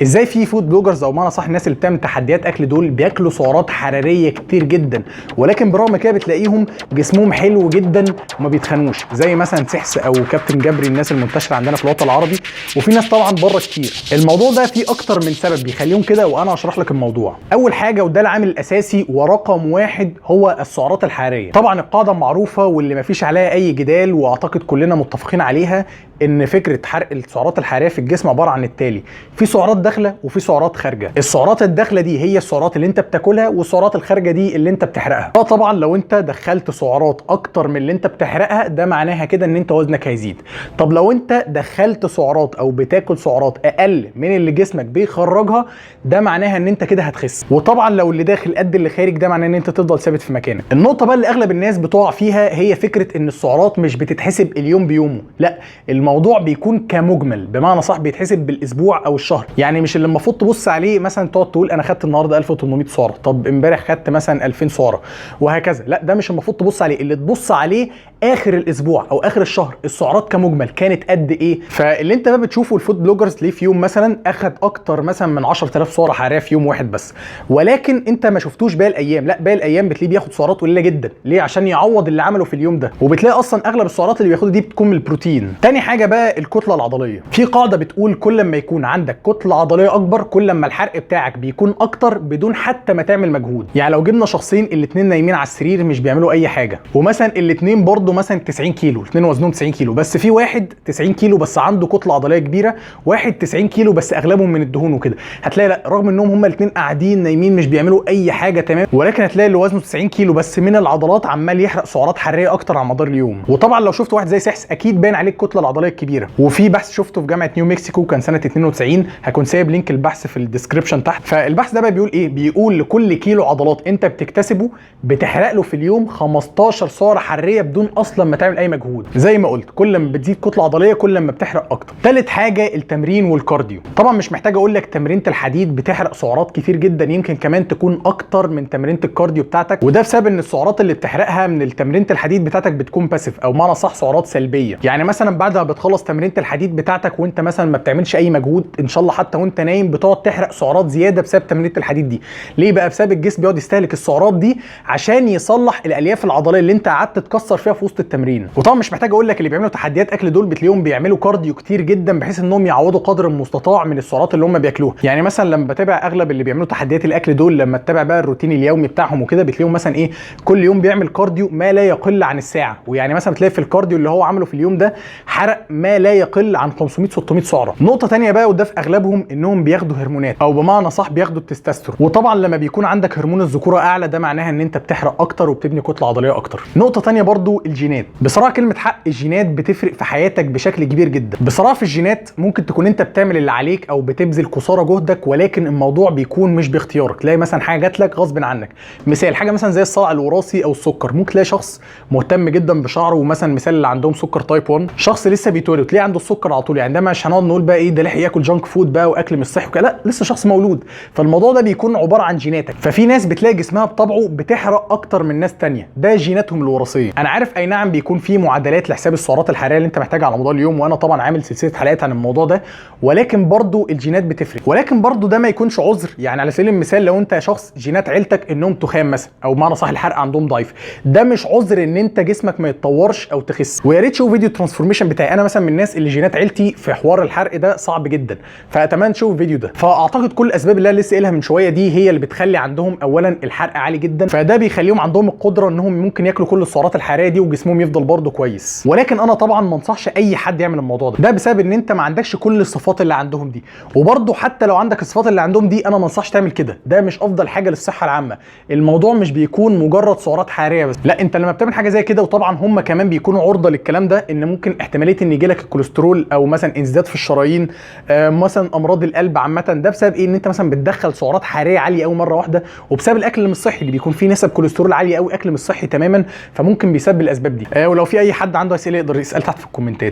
ازاي في food bloggers، او بمعنى صح الناس اللي بتعمل تحديات اكل دول، بياكلوا سعرات حرارية كتير جدا، ولكن برغم كده بتلاقيهم جسمهم حلو جدا وما بيتخنوش، زي مثلا سحس او كابتن جبري، الناس المنتشرة عندنا في الوطن العربي، وفي ناس طبعا بره كتير. الموضوع ده فيه اكتر من سبب بيخليهم كده، وانا هشرح لك الموضوع. اول حاجه، وده العامل الاساسي ورقم واحد، هو السعرات الحراريه. طبعا القاعدة المعروفة واللي مفيش عليها اي جدال واعتقد كلنا متفقين عليها، ان فكرة حرق السعرات الحرارية في الجسم عبارة عن التالي: في سعرات داخله وفي سعرات خارجه. السعرات الداخلة دي هي السعرات اللي انت بتاكلها، والسعرات الخارجة دي اللي انت بتحرقها. طبعا لو انت دخلت سعرات اكتر من اللي انت بتحرقها، ده معناها كده ان انت وزنك هيزيد. طب لو انت دخلت سعرات او بتاكل سعرات اقل من اللي جسمك بيخرجها، ده معناها ان انت كده هتخس. وطبعا لو اللي داخل قد اللي خارج، ده معناه ان انت تفضل ثابت في مكانك. النقطة بقى اللي اغلب الناس بتقع فيها هي فكرة ان السعرات مش بتتحسب اليوم بيومه، لا، الموضوع بيكون كمجمل، بمعنى صح بيتحسب بالاسبوع او الشهر. يعني مش اللي المفروض تبص عليه مثلا تقعد تقول انا خدت النهارده 1800 سعره، طب امبارح خدت مثلا 2000 سعره، وهكذا. لا، ده مش المفروض تبص عليه. اللي تبص عليه اخر الاسبوع او اخر الشهر، السعرات كمجمل كانت قد ايه. فاللي انت بقى بتشوفه ال food bloggers ليه في يوم مثلا اخد اكتر مثلا من 10000 سعره حرارية في يوم واحد بس، ولكن انت ما شفتوش باقي الايام. لا، باقي الايام بتلاقيه بياخد سعرات قليله جدا. ليه؟ عشان يعوض اللي عمله في اليوم ده. وبتلاقي اصلا اغلب السعرات اللي بياخدها دي بتكون من البروتين. تاني حاجة بقى الكتلة العضليه. في قاعدة بتقول كل ما يكون عندك كتلة عضلية اكبر، كل ما الحرق بتاعك بيكون اكتر بدون حتى ما تعمل مجهود. يعني لو جبنا شخصين الاثنين نايمين على السرير مش بيعملوا اي حاجه، ومثلا الاثنين برضو مثلا 90 كيلو، الاثنين وزنهم 90 كيلو، بس في واحد 90 كيلو بس عنده كتلة عضلية كبيره، واحد 90 كيلو بس اغلبهم من الدهون وكده، هتلاقي لا، رغم انهم هما الاثنين قاعدين نايمين مش بيعملوا اي حاجه، تمام، ولكن هتلاقي اللي وزنه 90 كيلو بس من العضلات عمال يحرق سعرات حرارية اكتر على مدار اليوم. وطبعا لو شفت واحد زي سحس اكيد باين عليه الكتلة العضلية الكبيره. وفي بحث شفته في جامعه نيو مكسيكو كان سنة 92، هكون سايب link البحث في ال description تحت. فالبحث ده بقى بيقول ايه؟ بيقول لكل كيلو عضلات انت بتكتسبه بتحرق له في اليوم 15 سعره حرارية بدون اصلا ما تعمل اي مجهود. زي ما قلت، كل ما بتزيد كتلة عضلية كل ما بتحرق اكتر. ثالث حاجة التمرين وال cardio. طبعا مش محتاج اقول لك تمرينه الحديد بتحرق سعرات كتير جدا، يمكن كمان تكون اكتر من تمرينه ال cardio بتاعتك، وده بسبب ان السعرات اللي بتحرقها من التمرينه الحديد بتاعتك بتكون passive، او معنى صح سعرات سلبيه. يعني مثلا بعد ما بتخلص تمرينه الحديد بتاعتك وانت مثلا ما بتعملش اي مجهود، ان شاء الله حتى وانت نايم، بتقعد تحرق سعرات زيادة بسبب تمرينه الحديد دي. ليه بقى؟ بسبب الجسم بيقعد يستهلك السعرات دي عشان يصلح الالياف العضلية اللي انت قعدت تكسر فيها في وسط التمرين. وطبعا مش محتاج اقول لك اللي بيعملوا تحديات اكل دول بتلاقيهم بيعملوا cardio كتير جدا، بحيث انهم يعوضوا قدر المستطاع من السعرات اللي هم بياكلوها. يعني مثلا لما بتابع اغلب اللي بيعملوا تحديات الاكل دول، لما تتابع بقى الروتين اليومي بتاعهم وكده، بتلاقيهم مثلا ايه، كل يوم بيعمل cardio ما لا يقل عن الساعه. ويعني مثلا بتلاقي في ال cardio اللي هو عمله في اليوم ده حرق ما لا يقل عن 500 600 سعره. نقطة تانية بقى، وده في اغلبهم، انهم بياخدوا هرمونات، او بمعنى صح بياخدوا التستوستيرون. وطبعا لما بيكون عندك هرمون الذكورة اعلى، ده معناها ان انت بتحرق اكتر وبتبني كتلة عضلية اكتر. نقطة تانية برضو الجينات. بصراحة كلمة حق، الجينات بتفرق في حياتك بشكل كبير جدا. بصراحة في الجينات ممكن تكون انت بتعمل اللي عليك او بتبذل قصارى جهدك، ولكن الموضوع بيكون مش باختيارك. تلاقي مثلا حاجة جات لك غصب عنك. مثال حاجة مثلا زي الصلع الوراثي او السكر، ممكن تلاقي شخص مهتم جدا بشعره، ومثلا مثال اللي عندهم سكر type 1، شخص لسه بيتولد تلاقيه عنده السكر على طول. يعني ده مش هنقعد نقول بقى ايه ده لحق ياكل junk food بقى واكل مش صحي وكده، لا، لسه شخص مولود. فالموضوع ده بيكون عبارة عن جيناتك. ففي ناس بتلاقي جسمها بطبعه بتحرق اكتر من ناس تانية، ده جيناتهم الوراثيه. انا عارف اي نعم بيكون في معادلات لحساب السعرات الحرارية اللي انت محتاجها على مدار اليوم، وانا طبعا عامل سلسلة حلقات عن الموضوع ده، ولكن برضو الجينات بتفرق. ولكن برضو ده ما يكونش عذر. يعني على سبيل المثال لو انت شخص جينات عيلتك انهم تخان مثلا، او معنى صح الحرق عندهم ضعيف، ده مش عذر ان انت جسمك ما يتطورش او تخس. ويا ريت تشوف فيديو transformation بتاعي، انا مثلا من الناس اللي جينات عيلتي في حوار الحرق ده صعب جدا، فاتمنى تشوف الفيديو ده. فاعتقد كل الاسباب اللي انا لسه قايلها من شوية دي هي اللي بتخلي عندهم اولا الحرق عالي جدا، فده بيخليهم عندهم القدرة انهم ممكن ياكلوا كل السعرات الحرارية دي وجسمهم يفضل برضه كويس. ولكن انا طبعا ما انصحش اي حد يعمل الموضوع ده، ده بسبب ان انت ما عندكش كل الصفات اللي عندهم دي. وبرضه حتى لو عندك الصفات اللي عندهم دي، انا ما انصحش تعمل كده، ده مش افضل حاجة للصحة العامة. الموضوع مش بيكون مجرد سعرات حرارية بس، لا، انت لما بتعمل حاجة زي كده، وطبعا هم كمان بيكونوا عرضه للكلام ده، ان ممكن احتمالية ان يجيلك الكوليسترول او مثلا انسداد في الشرايين، مثلا امراض القلب عامه. ده بسبب ايه؟ ان انت مثلا بتدخل سعرات حرارية عالية قوي مرة واحده، وبسبب الاكل اللي مش صحي اللي بيكون فيه نسب كوليسترول عالية قوي، اكل مش صحي تماما، فممكن بيسبب الاسباب دي. ولو في اي حد عنده اسئلة يقدر يسال تحت في الكومنتات.